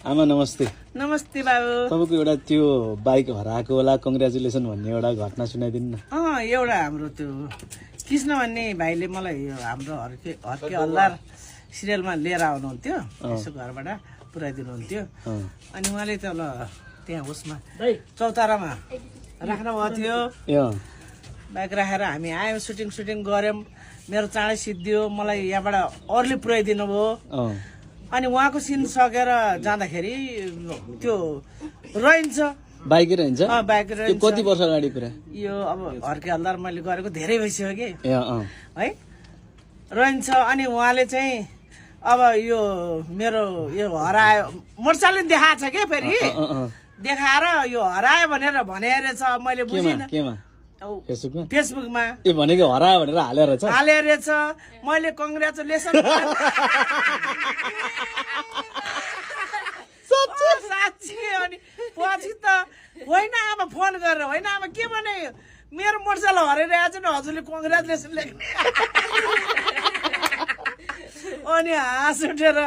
आमा नमस्ते। नमस्ते बाबु। तपाईँको एउटा त्यो बाइक हराएको होला कङ्ग्रेचुलेसन भन्ने एउटा घटना सुनाइदिनु न। एउटा हाम्रो त्यो कृष्ण भन्ने भाइले मलाई यो हाम्रो हर्के हल्दार सिरियलमा लिएर आउनुहुन्थ्यो, यसो घरबाट पुऱ्याइदिनुहुन्थ्यो। अनि उहाँले तल त्यहाँ उसमा चौतारामा राख्नुभएको थियो, बाइक राखेर हामी आयौँ, सुटिङ गऱ्यौँ, मेरो चाँडै सिद्धियो, मलाई यहाँबाट अरूले पुऱ्याइदिनु भयो। अनि उहाँको सिन सकेर जाँदाखेरि त्यो रहन्छ, बाइकै रहन्छ। बाइक रहन्छ। कति वर्ष अगाडि कुरा यो अब हर्के हल्दार मैले गरेको धेरै भइसक्यो कि है, रहन्छ। अनि उहाँले चाहिँ अब यो मेरो यो हरायो मोटरसाइकल देखाएको छ क्या, फेरि देखाएर यो हरायो भनेर भने रहेछ, मैले बुझिनँ। फेसबुकमा ए भनेको हरायो भनेर हाले रहेछ। मैले कङ्ग्रेचुलेसन साँच्ची। अनि पछि त होइन आमा फोन गरेर, होइन आमा के भने मेरो मोटरसाइकल हराइरहेको छ नि, हजुरले कङ्ग्रेचुलेसन लेख्ने। अनि हाँस उठेर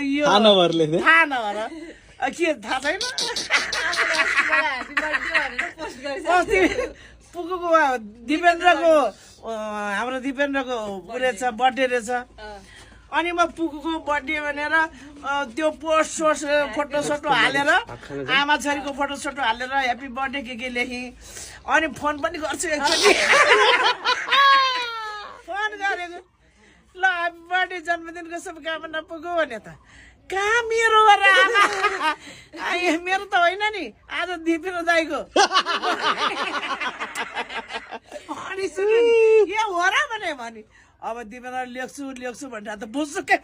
यो थाहा नभएर के थाहा छैन। पुगुको दिपेन्द्रको हाम्रो दिपेन्द्रको रहेछ बर्थडे रहेछ। अनि म पुगुको बर्थडे भनेर त्यो पोस्ट फोटो हालेर, आमा छोरीको फोटो हालेर ह्याप्पी बर्थडे के लेखेँ। अनि फोन पनि गर्छु एकचोटि, फोन गरेको ल ह्याप्पी बर्थडे जन्मदिनको शुभकामना पुगु भने त कहाँ मेरो मेरो त होइन नि, आज दिपेन्द्र दाईको। अनि के हो र भने अब दिपेन्द्र लेख्छु भनेर त बुझ्छु क्या।